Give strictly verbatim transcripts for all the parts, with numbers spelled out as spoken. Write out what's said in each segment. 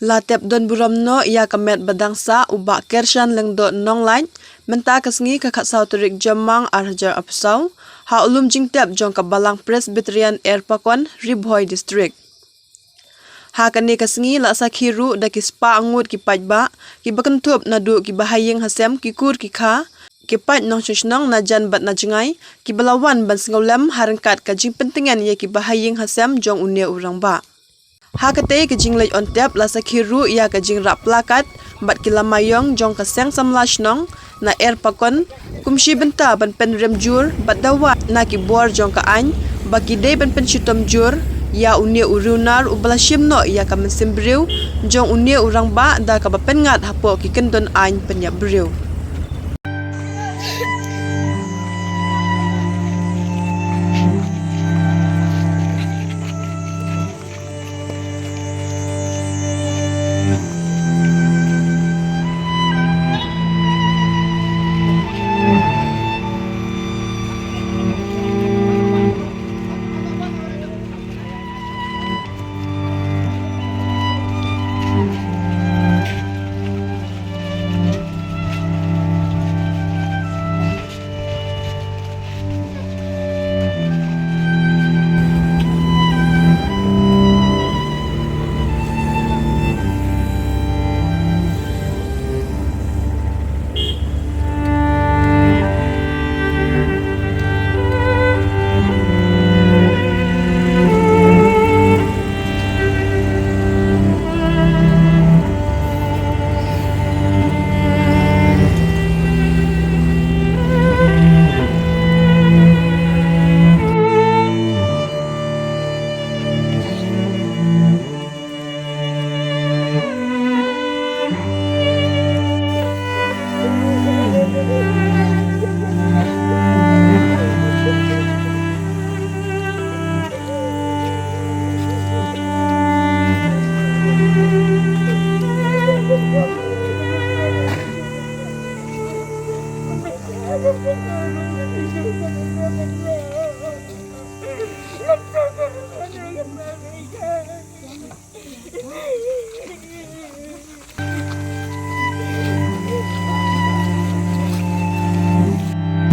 La tep don burom noh ïa ka met ba dang sah u Bah Kershan Lyngdoh Nonglait, mynta ka sngi ka khatsaw tarik Jymmang ar hajar arphew saw, ha u lum jingtep jong ka Balang Presbyterian Erpakon, Ri Bhoi District. Ha kane ka sngi la sakhi ruh da ki spah ngut ki paidbah, kiba kynthup naduh kiba ha ïing ha sem, ki kur ki kha, ki paid nongshong shnong na jan bad na jngai, kiba la wan ban sngewlem ha ryngkat ka jingpyntngen ïa kiba ha ïing ha sem jong une u rangbah. Ha katei ka jingleit on tep la sakhi ruh ïa ka jingrah plakat bad ki lama ïong jong ka seng samla shnong na Erpakon, kum shi bynta ban pynrem jur bad dawa na ki bor jong ka aiñ, ba ki dei ban pynshitom jur ïa une u riewnar uba la shim noh ïa ka mynsiem briew jong une u rangbah da kaba pynngat hapoh ki kyndon aiñ pynïap briew.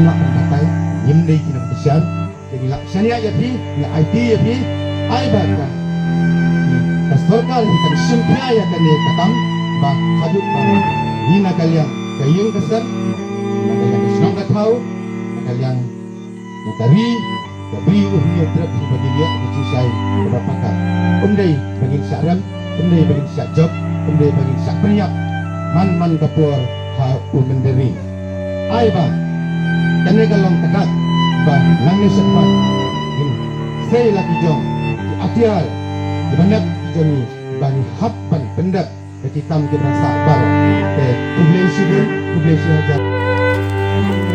Lah batai, ngim dei ki nongkyrshan, ki la shaniah ïa phi, ki la aiti ïa phi, ai ba ka, ka sorkar hi kan shim khia ïa kane ka kam, ba haduh ba ngi na ka liang ka ïing ka sem, na ka liang ka shnong ka thaw, na ka liang na ka ri, ka briew u hynñiew trep hi ba ngin ïoh ka jingshai kaba paka. Um dei ba ngin shah rem, um dei ba ngin shah jop, um dei ba ngin shah pynïap man man ka por ha u mynder ri. Ai ba kane ka long ka dak ba nangne shakhmat ngin sei la ki jong ki atiar kiba nep ki jong ngi ba ngi hap ban pyndep ka ki kam ki ban sah baroh. Te khublei shibun, khublei shihajar.